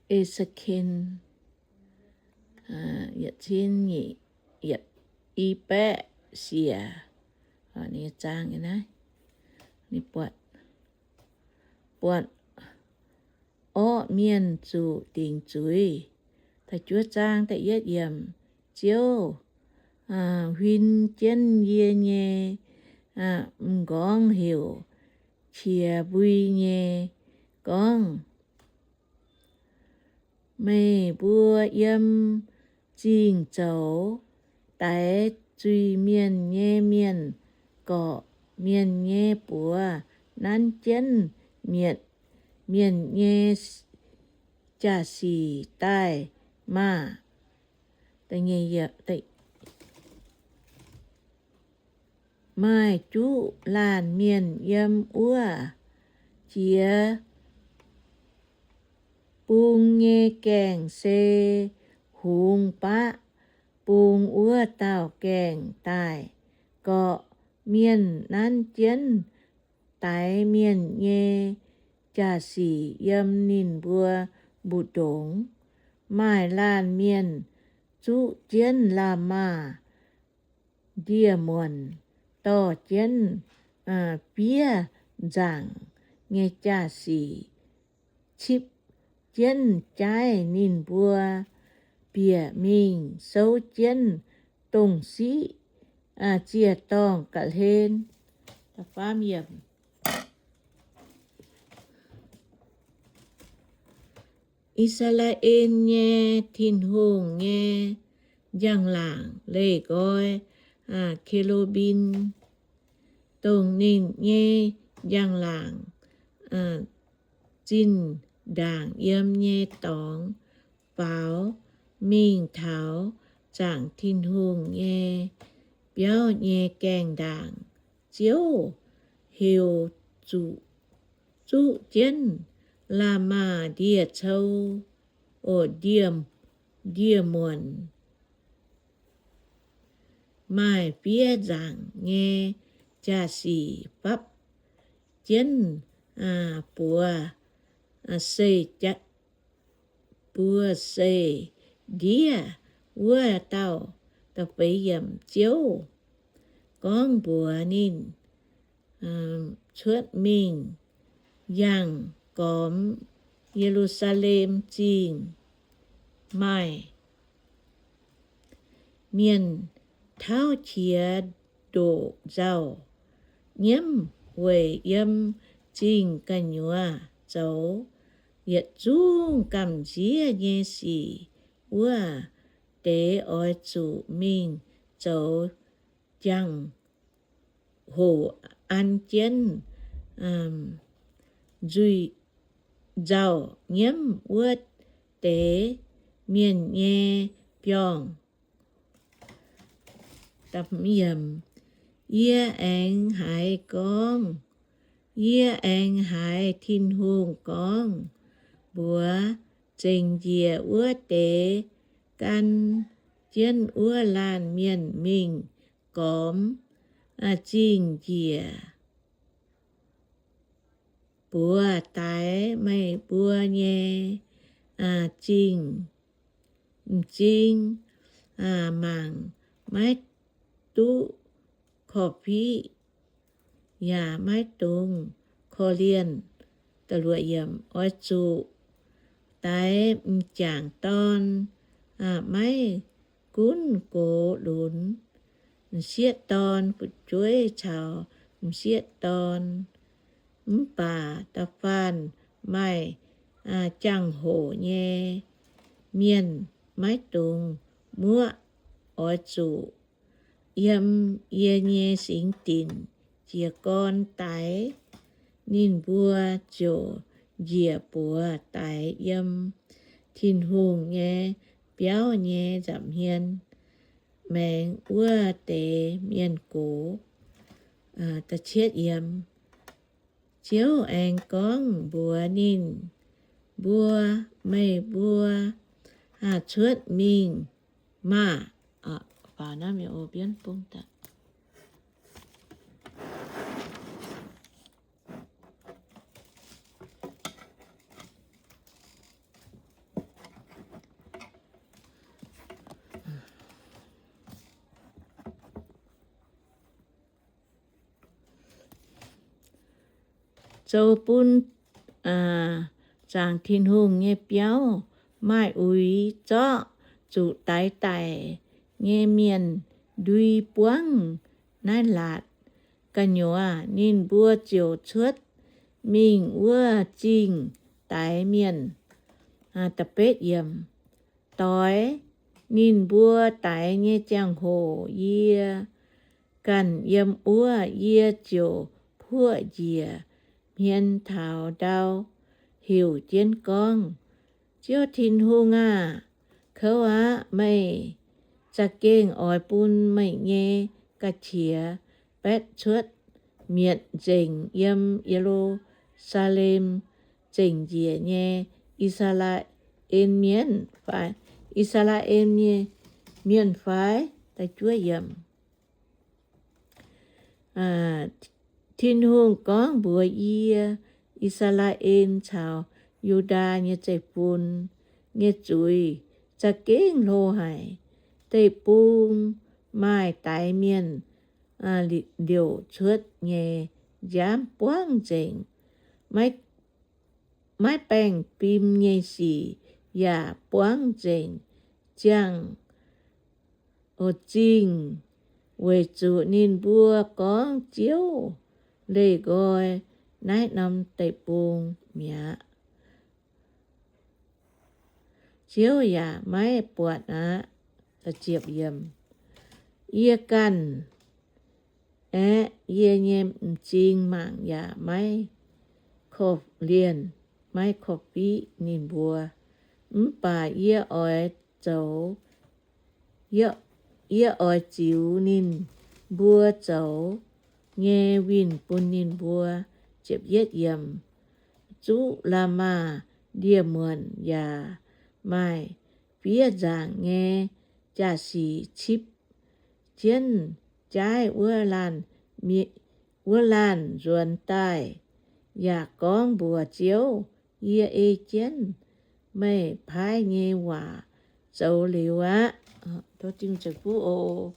E^se^ken, yietc cin nyic, i baeqv siec, zaang, buatc orqv mienh zuqc dingc zuiz. Da'juov zaang da'yietv yiemc, Ziouv huin jienv yie nyei m'nqorngv heuc qiex mbui nyei gorngv, Meih mbuo yiem zingh zoux daix zuiz-mienh nyei mienh gorqv mienh nyei buoz nanv jienv mietc mienh nyei jaa-sic daaih maah! Maaih juqv laanh mienh yiem wuov jiex bung nyei gaengh se hungx baqv bung wuov dauh gaengh daaih gorqv mienh nanv jienv daix mienh nyei jaa-sic yiem ninh mbuo mbu'ndongx. Maaih laanh mienh zuqv jienv la'maah ndie-muonc dorh jienv fiev nzaangc nyei jaa-sic cipv jienv jaaiv ninh mbuo bieqc mingh souv jienv dongh siqv ziec-dorngh ga'hlen. I^saa^laa^en nyei Tin-Hungh nyei njang-laangc leih nqoi ke^lu^mbim, dongh ninh nyei njang-laangc zinh ndaangc yiem nyei dorngx faaux mingh taux zaangc Tin-Hungh nyei biauv nyei gaengh ndaangc. Ziouv heuc zuqc zuqv jienv la'maah ndie-cou, o, ndie, ndie-muonc, maaih fiev nzaangc nyei jaa-sic fapv jienv buoz, seih, buoz-seih ndiev wuov dauh. Ziouv gorngv mbuox ninh, Cuotv mingh yangh gormx Ye^lu^saa^lem Zingh. Maaih mienh tauv qiex ndoqc nzauh nyiemv weic yiem zingh gu'nyuoz zoux yietc zungv gamh nziev nyei sic wuov deix oix zuqc mingh zoux jangx-hoc an jienv nzuih nzauh nyiemv wuov deix mienh nyei biorngh. Yie aengx haiz gorngv, yie aengx haiz Tin-Hungh gorngv mbuox zengc njiec wuov deix gan jienv wuov laanh mienh mingh gormx zingh njiec buoz daix meih mbuo nyei zingh m'zing, mangc maiv duqv korv-fiqv yaac maiv dungx korv-lienh. Oix zuqc daix m'jangc dorn, maiv gunv gox lunx, m'sieqv dorn fu'jueiv caux m'sieqv dorn. Mv baac da'faanh maaih jangx-hoc nyei mienh maiv dungx muoqv. Oix zuqc yiem yie nyei singx dinc jiez gorn daix. Ninh mbuo ziouc njiec buoz daix yiem Tin-Hungh nyei biauv nyei nza'hmien maengx wuov deix mienh gox. Ziouv aengx gorngv mbuox ninh mbuo, Meih mbuo cuotv mingh maah! Zoux bun zaangc Tin-Hungh nyei biauv maaih uix zorqv zuqc daix daic nyei mienh ndui buangv naaiv laatc gu'nyuoz, ninh mbuo ziouc cuotv mingh wuov zingh daix mienh. Doix ninh mbuo daix nyei ziangh hoc yie ganh yiem wuov, yie ziouc puoqv njiec hmien taux ndau, heuc jienv gorngv, Ziouv Tin-Hungh aah! Kouv aqv. Meih za'gengh oix bun meih nyei ga'qiex baetv cuotv mietc nzengc yiem Ye^lu^saa^lem zengc njiec nyei I^saa^laa^en Mienh fai? I^saa^laa^en nyei mienh fai? Tin-Hungh gorngv mbuox yie, I^saa^laa^en caux Yu^ndaa nyei zeiv-fun nyei zuiz za'gengh hlo haic. Deic-bung maaih daix mienh liouc cuotv nyei nziaamv buangv nzengc. Maiv baengh fim nyei sic yaac buangv nzengc ziangh zingh, weic zuqc ninh mbuo gorngv Ziouv leih nqoi naaiv norm deic-bung mi'aqv. Ziouv yaac maiv buatc aqv. Yie ganh aeqv, yie nyei m'zing mangc yaac maiv korv-lienh, maiv korv-fiqv ninh mbuo. Mv baac yie oix zoux, yie oix ziux ninh mbuo zoux nyei winh bun ninh mbuo. Zuqv Laa^maa ndie-muonc yaac maaih fiev nzaangc nyei jaa-sic cipv jienv jaaiv wuov laanh nzuonx daaih, yaac gorngv mbuox Ziouv, Yie ei jienv meih paaiv nyei waac zoux liuz aqv. Tov Tin-Hungh ceix fuqv oc.